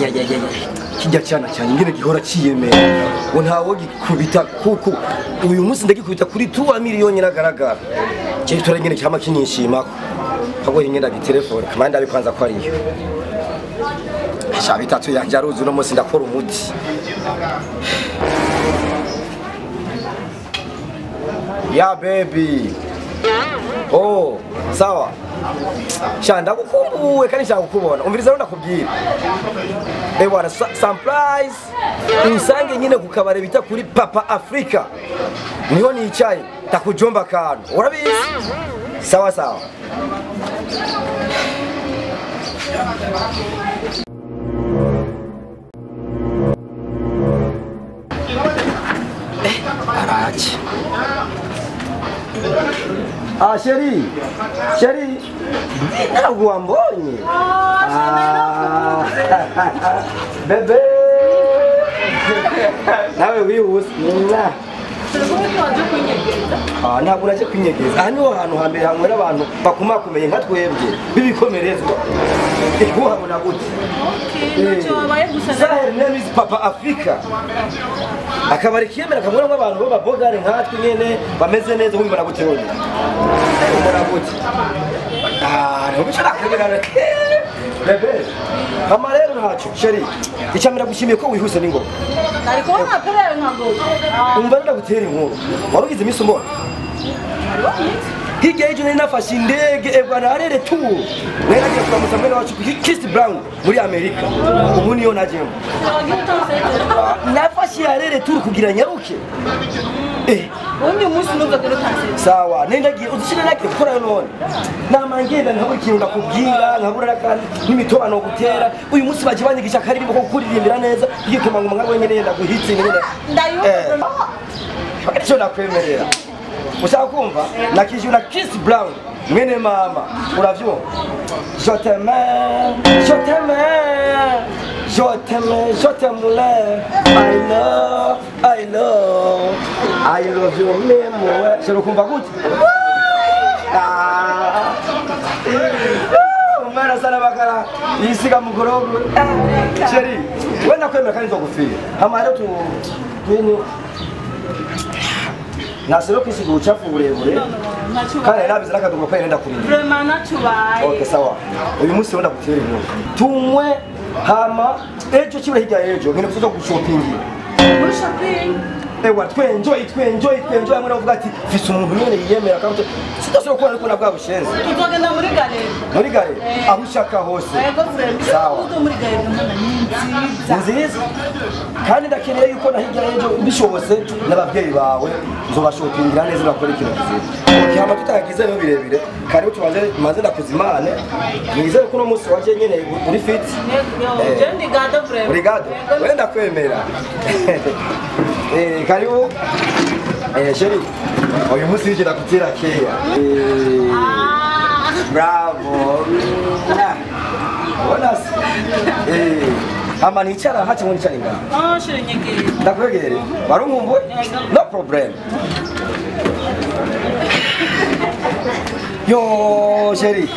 Ayayayaya, kijya cyana cyane ngene gihora ciyemera ngo ntawo gikubita kuko uyu munsi ndagikubita kuri 2 miliyoni nagaragara. Je turengene cyama kinyishimako ahubwo ngenda gitelefone kamanda abikwanza ko ariyo. Sha bitatu yanje aruzi uno munsi ndakora umuti. Ya baby. Oh, sawa. Sha ndagukumbuwe kandi nshaka kukubona. Umviriza ndakubwira. Eh bwana, surprise. Usange nyine ku kabare bita kuri Papa Africa. Niho nicaye takujomba kantu. Urabizi? Sawa sawa. Araje. Ah, chérie, chérie, ntabwo wambonye. Ah, bebe, nawe wihuse. Ah, ntabwo uraje kwinyegeza. Aha niho hantu hambere hanywera abantu bakumakomeye nka twebwe bibikomerezwa. Uhabona gute? Okay, ntacyo wabaye gusa. Sahel name is Papa Africa. Akabari kiyemera kamwe n'abantu b'ababogare nkatwe nyene bameze neza ubibona gute wewe? Ubona gute? Ah, ntabwo kwemera. Bebe, hama rero ntacyo, chérie. Icamira gushimiye ko wihuse n'ingoma. Ariko nkapereye nkago. Umva ndagutera inkuru. Warugize imisi umbona? Hirya y'ejo nari nafashe indege ebwana arere tu. Nari nagiye kuramutsa mwene wacu Chris Brown muri Amerika. Ubu niyo najemo. Nafashe arere tu kugira nyaruke. Undi munsi nuzagera utanse. Sawa, nari ndagiye udushira nagiye gukora none. Namangenda nkabura ikintu ndakubwira, nkabura kandi n'imitobano gutera. Uyu munsi baje banyigisha akaririmbo ko kuririmbira neza, igikoma ngoma nka wenyene yenda guhitse nyene. Ndayumva. Icyo nakwemerera. Ushaka kumva? Nakijwe na Chris Brown mwene mama. Uravyumva? Je t'aime, je t'aime, je t'aime, je t'aime, I love, I love, I love you meme. Shero kumva gute? Ah. Umwana sana bakara yisiga mugorogo. Chérie, we nakwemera kandi nzogufira. Hama rero tu twinyu nasero kwisiga ubucafu burebure. Kandi nabize nakaduga ko yenda kurinda. Vraiment nacubaye. Okay, sawa. Uyu munsi wenda gutera inkuru. Tumwe hama ejo kibura hirya ejo ngene kuzoza gushopingira. Muri shopping. Ewa twenjoy twenjoy twenjoy hamwe navuga ati fise umuntu nyene yiyemera kandi sidasubira kubona ariko nabwa bushenze. Tuzogenda muri gare. Muri gare aho ushaka hose. Yego friend. Sawa. Uzo muri gare mbona ni nziza. Nziza. Kandi ndakeneye yuko na hirya ejo bishobose n'abavyeyi bawe nzobashopingira neza bakora ikintu kizima. Okay, hama tutagize rero birebire. Karibu tubanze maze ndakuzimane. Nizere ko no munsi waje nyene uri fit. Yego, je ndi gado friend. Uri gado? Wenda kwemera. Karibu. Chérie, uyu munsi wije ndakutera keya. Bravo. Bona. Hama nicara hachi ngo nicara ngaha. Ah, chérie nyegere. Ndakwegere. Warunkumbuye? No problem. Yo, chérie.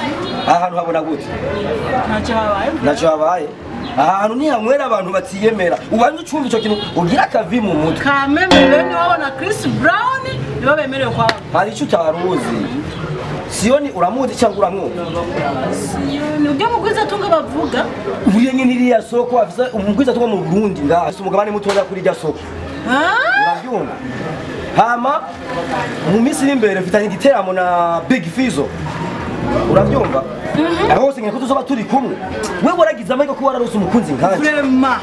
Ahantu habona gute? Ntacyo habaye. Ntacyo habaye. Ahantu ni hamwera abantu batiyemera. Ubanza ucumva ico kintu ugira akavi mu mutwe. Kameme bene wabona Chris Brown nibo bemerewe kwa. Hari ico utaruzi. Siyoni uramuzi cyangwa uramwumva? Siyoni ujya mugwiza tunga bavuga. Uriye nyine iriya soko afisa umugwiza tunga mu Burundi ngaha. Umugabane mutoya kuri irya soko. Urabyumva? Hama mu minsi iri imbere mfitanye igiteramo na Big Fizzo. Urabyumva? Aho hose ngiye ko tuzoba turi kumwe. Wewe waragize amahirwe ko wararose umukunzi nkanje. Vraiment.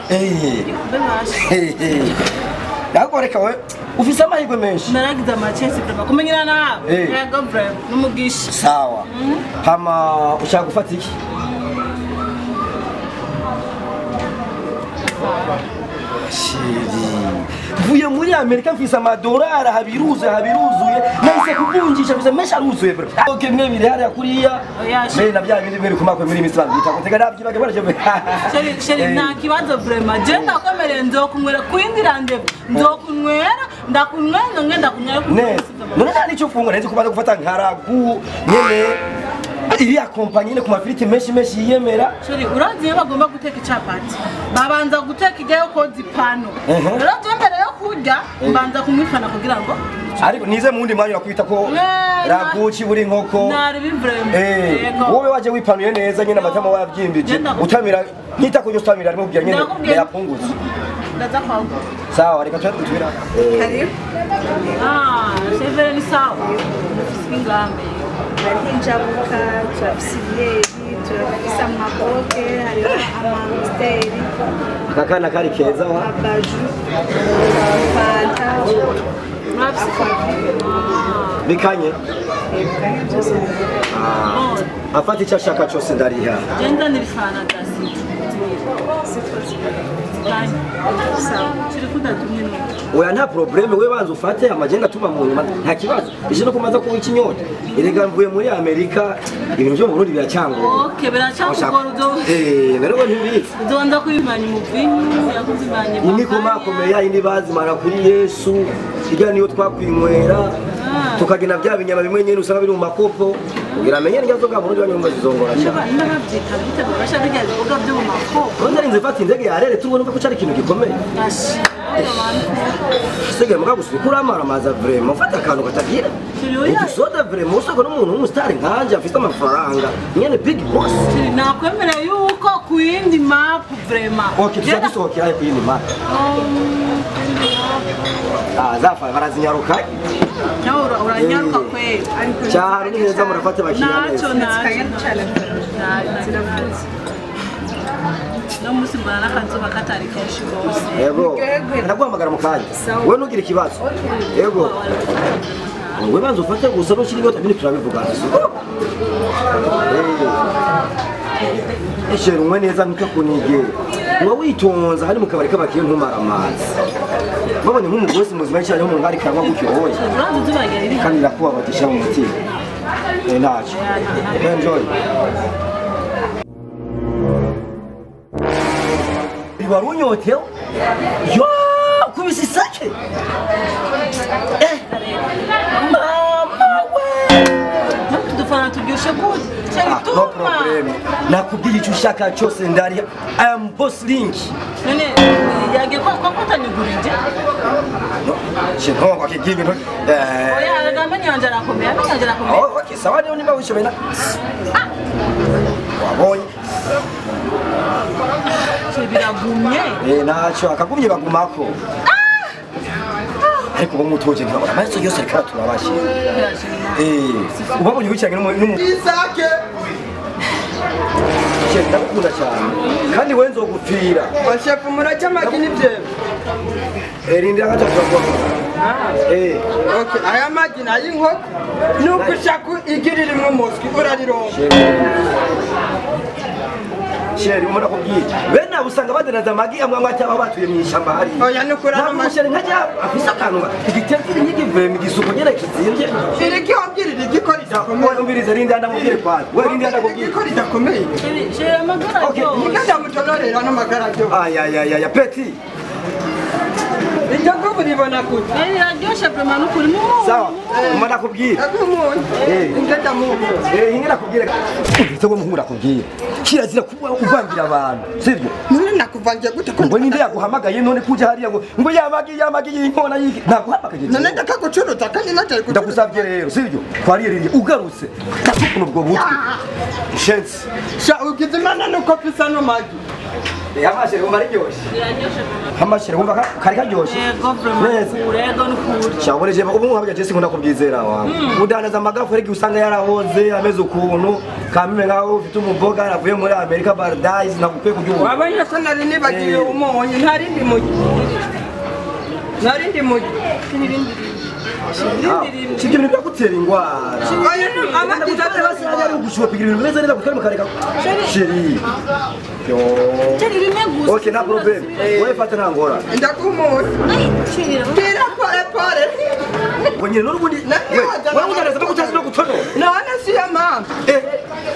Ntabwo reka we ufise amahirwe menshi. Naragize amachance vraiment kumenyana nawe. Yego vraiment numugisha. Sawa. Hama ushaka gufata iki? Chérie, mvuye muri Amerika mfise amadolari habiruzuye habiruzuye nahise kuvunjisha mfise menshi aruzuye bro. Okay, mwe biri hariya kuriya. Mwe na bya bindi mwe bikumakwe muri imisi bambita gutega nabyibage baraje. Chérie, chérie nta kibazo vraiment. Je ndakomereye nzokunywera kwindi rendez-vous. Nzokunywera ndakunywera ngenda kunywera. None nta nicyo ufungura nzi kubanza gufata nkaragu nyene. Iriya kompanyi nyine ku mafiriti menshi menshi yiyemera. Chéri, urazi iyo bagomba guteka icapati babanza guteka ijyayo koza ipano. Rero je mbere yo kurya mbanza kumwifana kugira ngo ariko nize mu wundi mwanya urakwita ko raguci buri nkoko. Nari bivreme. Wowe waje wipanuye neza nyine amatama wayabyimbije utamira nkita kujya utamira arimo kugira nyine yapunguza. Ndaza kwawe. Sawa reka tujye dutubira. Karibu. Ah, chef ni sawa. Ingambe. Hariho injabuka, turafise ibiyeri, turafise amaboke, hariho amamusteri. Aka kana kari keza wa. Abaju, fanta. Bikanye. Afata icyo ashaka cyose ndariha. Genda nirifana dasi. Oya nta probleme we banza ufate amagenda atuma mu nyuma nta kibazo. Ije no kumaza kuba ikinyota. Erega mvuye muri Amerika ibintu byo mu Burundi biracyangora. Okay, biracyangora uzo. Rero ntibizi. Uzonda kubimanya umuvinyu, yakuzimanye. Imikomakomeye yindi bazimara kuri Yesu, irya niyo twakwinywera. Tukagena bya binyama bimwe nyene usanga biri mu makopo. Kugira amenye nyazo ga Burundi banyumva zizongora cyane. Niba babyita bite gufasha bijya bivuga byo mu makopo. None nzi fata indege yarere tubona ko cari ikintu gikomeye. Sige muga gusubikura amara vraiment ufata akantu katagira. Udusoda vraiment usanga n'umuntu w'umustar nkanje afite amafaranga. Nyene big boss. Nakwemera yuko ku yindi map vraiment. Okay, tuzadusohokera ku yindi map. Ah, zafa barazinyaruka. Nawe uranyaruka kweli. Cyane neza murafata bakiriya neza. Nacho nacho. No musi mbona nakazuba katari kenshi gose. Yego. Ndaguhamagara mu kanya. Wewe nugira ikibazo. Yego. Wewe banza ufate gusa no kiri gota bindi turabivuga. Eshe rumwe neza ntukakunigere. Uba witonza hari mu kabari k'abakiriya ntumara amazi. Babonye nk'umugozi muzima cyane umuntu ari karwa gutyo hoye. Kandi ndakubabatisha mu mutima. Ntacyo. Enjoy. Warunyotewe yo kubisa isake mama we dufana turyoshe gute cyari tuma no problem nakubwiye icyo ushaka cyose ndari I am boss link none yage ko kotanyugurije no she no akigingi no oya agamenye yanje arakomeye amenye yanje arakomeye oh okay sawa niyo nimba wishobena wabonye biragumye ntacyo akagumye bagumako ariko ubu mutoje ntibabona amaso yose ariko araturabashe ubabonye wicaranye n'umu Isake ndagukunda cyane kandi we nzogupfira bashefu muracya amagi n'ibyema rindira gato turakubaho okay aya magi ni ay'inkoko nuko ushaka igira rimwe umuswi urarironka Sheri umara kubwiye bene abo usanga badenaza amagi amwe amwe ataba batuye mu ishyamba hari oya nukuri amasheri nkajya afise akantu igiteviri nk'igivema igisuko nyene kizimvye iriki wambwirira igikora idakomeye umvirize rindi ndamubwire kwanza we rindi ndakubwire igikora idakomeye sheri amagara aryoshye nigga ndamutonorera n'amagara aryoshye ayayaya peti iryo gubu ribona gute iraryoshe vraiment nukuri mumu sawa umara kubwira ndagumunye inga ndamuha inga ndakubwira ndetse we muhura kubwira kirazira kuba uvangira abantu sivyo none nakuvangiye gute ngo ninde yaguhamagaye none kuja hariya ngo yamagi yamagi yinkona yiki naguhamagaye none ndakagucuruza kandi natari kucuruza ndagusavye rero sivyo kwaririye ugarutse ndakukuna ubwo butwe shensi sha ugize imana nuko pisa no magi amashere wumva ariryoshe amashere wumva kari karyoshe yego vraiment yego nukuri shaboneje ubu nkaburya je sinkunda kubyizera wawe udandaza amagafu ariko usanga yarahoze ameze ukuntu kamime nkaho ufite umuboga yaravuye muri Amerika Paradise nagukwiye kurya ubu wabonye ko nari nibagiye umunyu ntarindi mugi narindi mugi sibyo ibintu byagutera ingwara ari ugushopigira ibintu bimeze neza gutwara mukareka sheri sheri rimwe gusa okay nta problem wowe fata nta ngorane ndaguha tira pole pole ngo nyine n'ubundi wewe udareza no kutazi no gutonora none si ya mama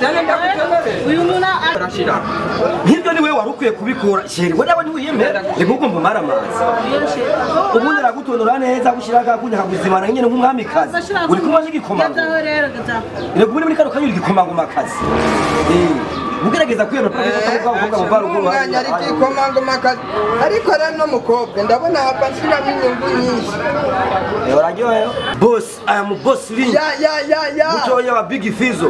none ndagutonorera uyu muntu arashira nk'ibyo ni wewe wari ukwiye kubikora sheri we nawe ntiwiyemera reka ugomba umara amazi ubundi aragutonorera. Agutonora neza gushira akakunya akaguzimana nyene nk'umwamikazi. Uri kumwe n'igikomangoma. Gezaho rero gezaho. Rego muri muri kano kanya uri igikomangoma kazi. Ugerageza kwiyemera ko abakobwa bava ruguru. Umwanya ari igikomangoma kazi. Ariko rero no mukobwa ndabona hapa nshiramo inyungu nyinshi. Uraryohewe. Boss, I am boss Link. Ya. Mutoya wa Big Fizzo.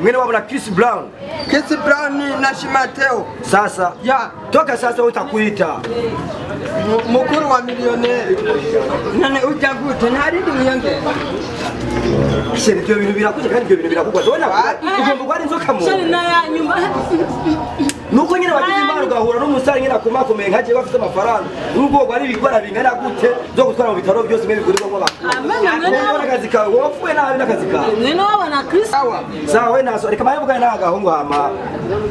Mwene wabo na Chris Brown. Chris Brown na Shimateo. Sasa. Ya. Toka sasa utakuita. Mukuru wa milioneri. None ujya gute ntarindi wiyongera. Shere ibyo bintu birakuze kandi ibyo bintu birakugwa. Zobona ugomba gwara inzoka mu. Shere na nyuma. Nuko nyine wagize imana ugahura n'umusare nyine akomakomeye nkaje bafite amafaranga. Nubwo gwari ibigwara bingana gute zo gutwara mu bitaro byose mwe bigurirwa abantu. Amen. N'akazi kawe wapfuye nabi n'akazi kawe. Mwene wabo na Chris. Sawa we naso reka maye bugane n'agahungu hama.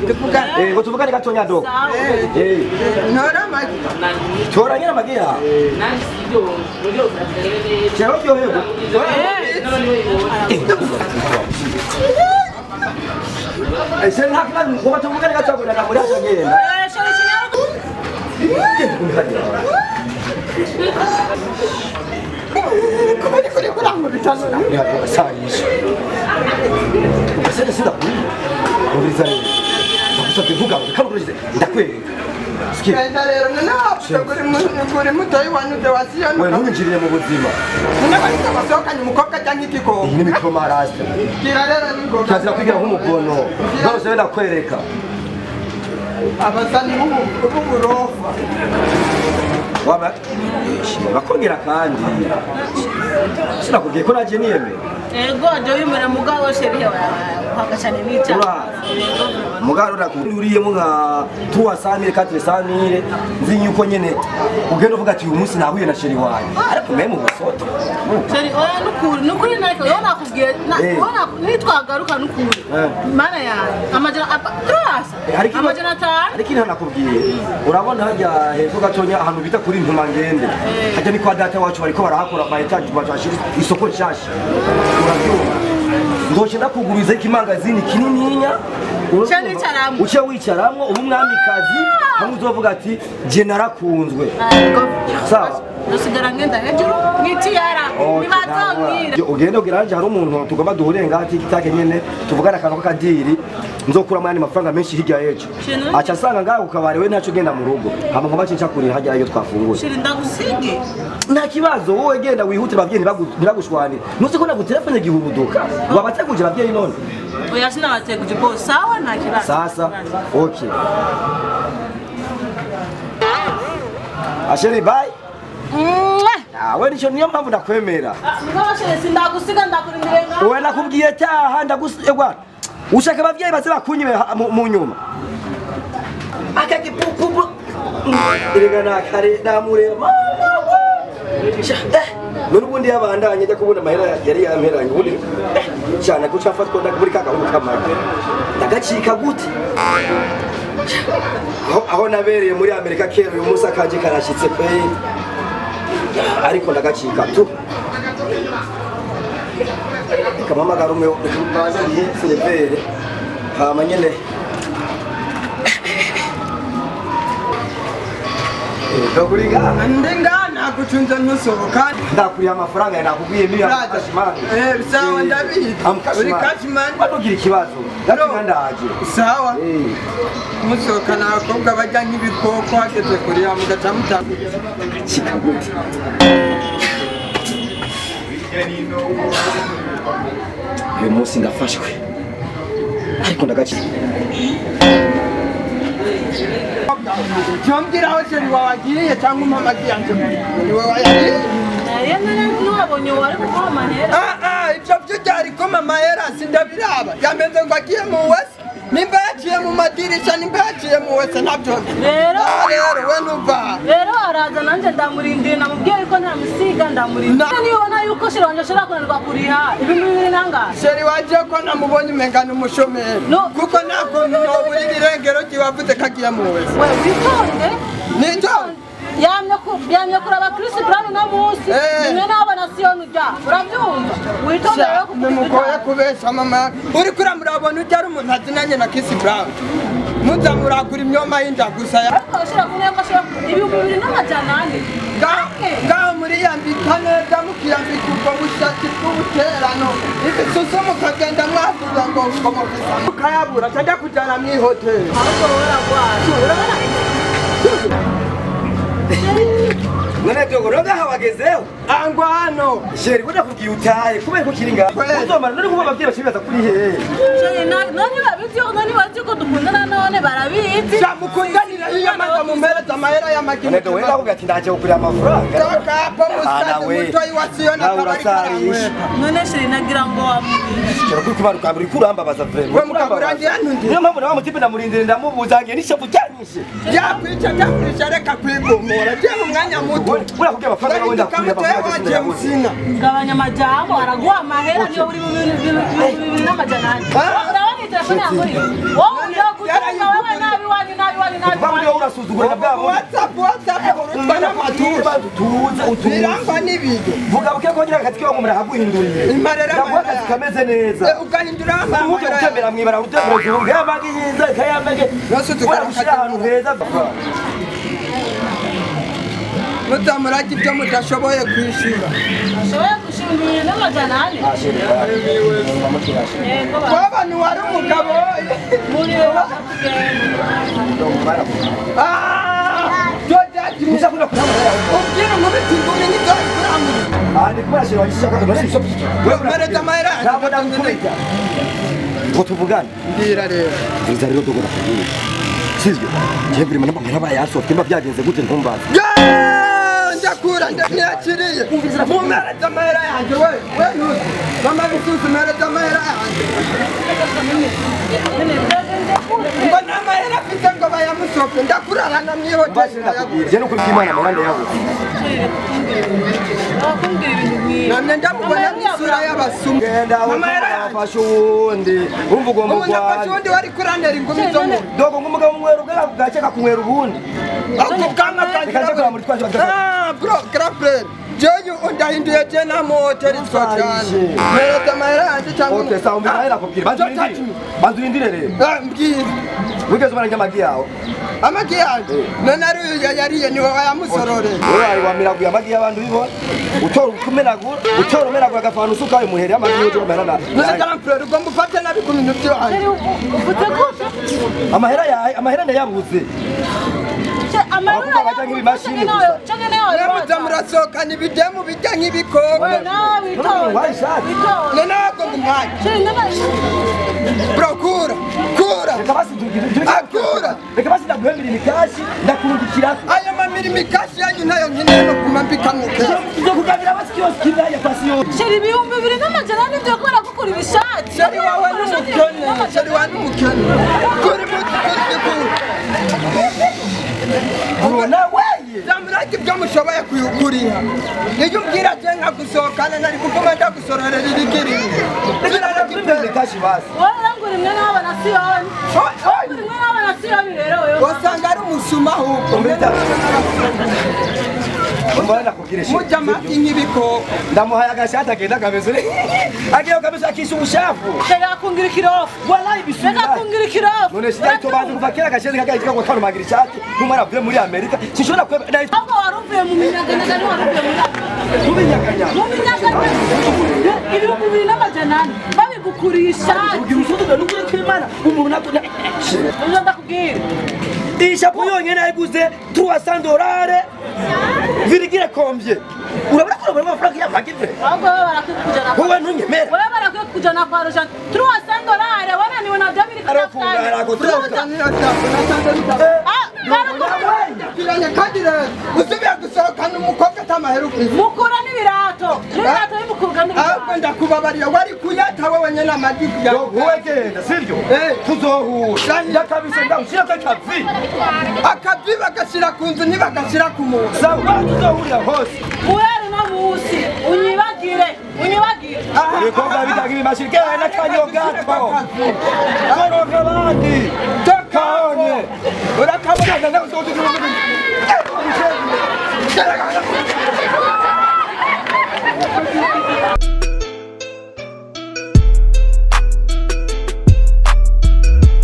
Tuvugane. Ngo tuvugane gatonya dogo. Ntora amagi. Tora nyine amagi ya. Cyaro ryoherwa. Ese nta kibazo ngo tuvugane gatonya na muri agenda. Shere kinyarwa. Kubera kurangura Ya sayisha. Ubasene sindakuri. Ubiriza rero. Ndagusabye ntugaruke kandi ukurikize ndakwereka. Sikia. Genda rero none kuri mutoyi wanyuze wasiyoni. We ntunyinjirire mu buzima. None bariko basohokanye umukobwa cyangwa igikoko. Iyi ni mitoma rasta. Gira rero n'ingoga. Kirazira kwigira nk'umugono. Ngarutse ndakwereka. Abasani b'uburofa. Waba bakongera kandi. Sinakubwiye ko naje niyemera. Ego je wimera mugabo sheri wakacane nica. Mugabo urakuriyemo nka 300 400 nzi yuko nyene ugenda uvuga ati uyu munsi nahuye na sheri wanjye. Ariko mwe mu busoto. Sheri oya nukuri nukuri nako yo nakubwiye na nitwagaruka nukuri. Mana yanjye amajana turasa. Amajana 5. Ariko inta nakubwiye. Urabona hajya hepfo gatonya ahantu bita kuri ntuma ngende. Hajya ni kwa data wacu bariko barahakora ama etage bashira isoko nshasha. Urabyumva. Ndoce ndakuguriza ikimangazini kinininya. Uce wicaramwo ubu mwamikazi hamwe uzovuga ati je narakunzwe. Sawa. Dusigara ngenda hejuru mwitiyara nibazombwira. Ugenda ugiranje hari umuntu tugomba duhure ngati kitake nyene tuvugana akantu k'akadiri nzokura mwani mafaranga menshi hirya yejo. Aca asanga ngaho ukabare we ntaco genda mu rugo. Hama ngomba cinca kuri hajya iyo twafunguye. Shiri ndagusige. Nta kibazo wowe genda wihutire abavyeyi ntibagushwanire. Ntuzi ko nagutelefone gihubuduka. Wabateguje abavyeyi none. Oya sinabateguje bo sawa nta kibazo. Sasa okay. Asheri bye. We nico niyo mpamvu ndakwemera. Mugabo sheri sindagusiga ndakurindire ngaho. Oya nakubwiye taha ndagusiga. Ushaka abavyeyi baze bakunyibe mu nyuma. Akagipupu. Erega nakare namureba mama we. None ubundi yabandanye ajya kubona amahera yari yamperanye ubundi cyane guca afatwa muri ka gahungu k'amagi. Ndagacika gute? Aho nabereye muri Amerika kera uyu munsi akaje karashitse pe. Ariko ndagacika tu. Kamamagara umwe baza ndiye servere. Hama nyene. Ndakuriga ndingana gucunza ntusohoka. Ndakuriya amafaranga nakubwiye miliyoni kashimani. Sawa ndabizi. Uri kashimani. Batugira ikibazo. Ndatinda ndaje. Sawa. Musohoka n'abakobwa bajya nk'ibikoko hageze kuriya mugaca mutanga. Chika gute. Uyu munsi ndafashwe. Ariko ndagacika. Cyambwira aho sheri wawe agiye cyangwa umpa yanjye niwe wayariye. Nabonye wari kuguha amahera. Ibyo byo byari kuma amahera sindabiraba. Yamenze ngo agiye mu wese. Nimba yaciye mu madirisha nimba yaciye mu wese ntabyo. Rero rero we ntuva. Rero araza nanjye ndamurindira namubwiye ko ntamusiga ndamurindira. Nibona yuko sheri wanje ashobora kunanirwa kuriha 2000 nangahe. Sheri waje ko namubonye umenga ni umushomeri. Kuko ntabwo nobura ibirengero wavuze ko agiye mu wese. We witonde. Nitonde. Yamye kuraba Chris Brown no munsi. Nimwe nabona Sion ujya. Urabyumva? Witonde rero kuko mukoye kubesha mama. Uri kura murabona ujya ari umuntu azinanye na Chris Brown. Muza murakura imyoma y'inda gusa. Ariko ushobora kumwe ko ashobora 2400. Ngaho muriyambika neza mukiyambika ubwo bushati bw'ubuterano. Ibisusu mukagenda mwavuga ngo mufise mukayabura cyangwa kujyana mw'ihoteli. Ahubwo wowe uragwara. Urabona? None dogo roga hawagezeho. Angwa hano. Sheri wenda kugiye utaye kubera ko kiri ngaho. Uzomara none kuba abavyeyi bashibiza kuri hehe. Sheri none babizi none bazi ko dukundana none barabizi. Sha mukundanira iyo manda mumereza amahera y'amagi. None dogo wenda kugira ati ndaje kugura amafaranga. Toka hapo musazi mutoyi wa Siona kabari karamwe. None sheri nagira ngo wamubishe. Sheri kuri kubaruka buri kurambabaza vraiment. We mukaburangira ntundi. Niyo mpamvu nawe mutipe ndamurindira ndamubuza ngiye n'ishavu cyanyishe. Yakwica cyakwica reka kwigomora. Je mu mwanya muto. Bura kugira amafaranga wenda kugira amafaranga. Gabanya amajambo araguha amahera niyo uri mu 2400. Urabona telefone yangu iri. Wowe uyogutunga wewe nabi wanyu nabi wanyu nabi. Baba ndiwe urasuzugura bwabo. WhatsApp urutwa n'amaturu. Tuze utuze. Birangwa n'ibido. Vuga buke ko ngira akati kiwa ngumira haguhinduriye. Imarera ndaguha akazi kameze neza. Ugahindura amahera. Uke utembera mwibara utembera uzungu. Yamagi yinza kayamage. Urashyira ahantu heza. Mutamuraki ibyo mudashoboye kwishyura. Ashoboye kwishyura 2400. Baba ni wari umugabo. Ubwira umubiti ingumi n'ibyo kuramura. Mereza amahera. Ngo tuvugane. Mbwira rero. Nziza rero dogora kubwira. Sivyo. Ngiye buri mana amahera bayasofye mba byagenze gute ntumbaze. Ndakura ndakiyakiriye. Mumereza amahera yanjye we. We ntuzi. Mama bisusu mereza amahera yanjye. Ngo n'amahera afite ngo bayamusofye ndakurarana mw'ihoteli. Je n'ukuri kw'Imana amahera yabuze. Namwe ndamubona n'isura y'abasuma. Amahera yafashe uwundi. Urumva ugomba Umuntu afashe uwundi wari kurantera ingumi zo mu. Dogo ng'umugabo umwera ubwera bwaceka kunywera ubundi. Ako bwanwa bwanjye. Ah bro, grapple. Jewe undahinduye je na mu hoteli twajyanye. Mereza amahera yanjye cyangwa. Okay, sawa umva amahera akubwira. Banzu urindire rero. Mbwira. Wigeze ubona amagi yawe? Amagi yanjye? None ari uyu yariye ni wowe yamusororeye. Wowe wamiraguye amagi y'abantu ubibona. Utora ukumenagura, utora umenagura agafana usukayo muhere amagi y'ujo amahera na. None grapple ugomba ufate nabi ku bintu by'iwanjye. Uvuze gute? Amahera yawe, amahera ndayabuze. Amahera nk'ibimashini gusa. Muza murasohokana ibidemu bijya nk'ibikoko. None ahubwo ngo umwanya. Bro kura, kura. Akura. Reka basi ndaguhembera imikashi ndakurungikirako. Ayo mamira imikashi yanyu nayo nkeneye no kuma mbika mu kesi. Nzo kugabira basi kioski ndaya pasi yo. Sheri 2400 byo kubera gukura ibishati. Sheri wawe n'umukene, sheri wawe n'umukene. Kuri muti kuri kuri. Bro nawe Zamuraki ibyo mushoboye kuyuguriha. Iyo umbwira je nkagusohokana nari kuguma ndagusororera irigiri. Imikashi basi. Wowe urangura imwe n'abana Siyoni. Urangura imwe n'abana Siyoni rero wewe. Wasanga ari umusuma ahubwo. Mbona nakubwira shi. Mujya amagi nk'ibikoko. Ndamuhaye agashati agenda kameze. Agiye kabisa akisha ubushafu. Reka kungira ikirofu. Wallahi bisubira. Reka kungira ikirofu. None shi ndahita banze kuva kera agashati kagaye ngo karumagira ishati nk'umwana avuye muri Amerika. Sinshobora kweba. Ahubwo waruvuye mu minyaganyaga ni waruvuye muri Amerika. Mu minyaganya. Mu minyaganya. 2400 babigukuriye ishati. Ugira usuzuga n'ukuri kw'Imana umuntu nakunda. Uzo ndakubwira. Iyi shapo yonyene ayiguze $300 virigire combien? Urabona ko urabona amafaranga y'amagi pe. Ahubwo wowe barakwiye kukujana. Wowe ntunyemera. Wowe barakwiye kukujana kwa Rojan. $300 wananiwe na David Kandi rero usubiye gusohokana umukobwa atamahera ukwiye. Mukura n'ibirato. N'ibirato bimukura n'ibirato. Ahubwo ndakubabariye wari kuyata wowe nyene amagi kugira. Wowe genda sivyo? Tuzohura. Ndakabise ndagushira ko akavi. Akavi bagashira ku nzu ntibagashira ku muntu. Sawa tuzohurira hose. Guhera uno munsi unyibagire. Unyibagire. Ibikorwa bitanga ibimashini kera n'akanyo gato. Koroka abandi. Kaonye. Urakabona.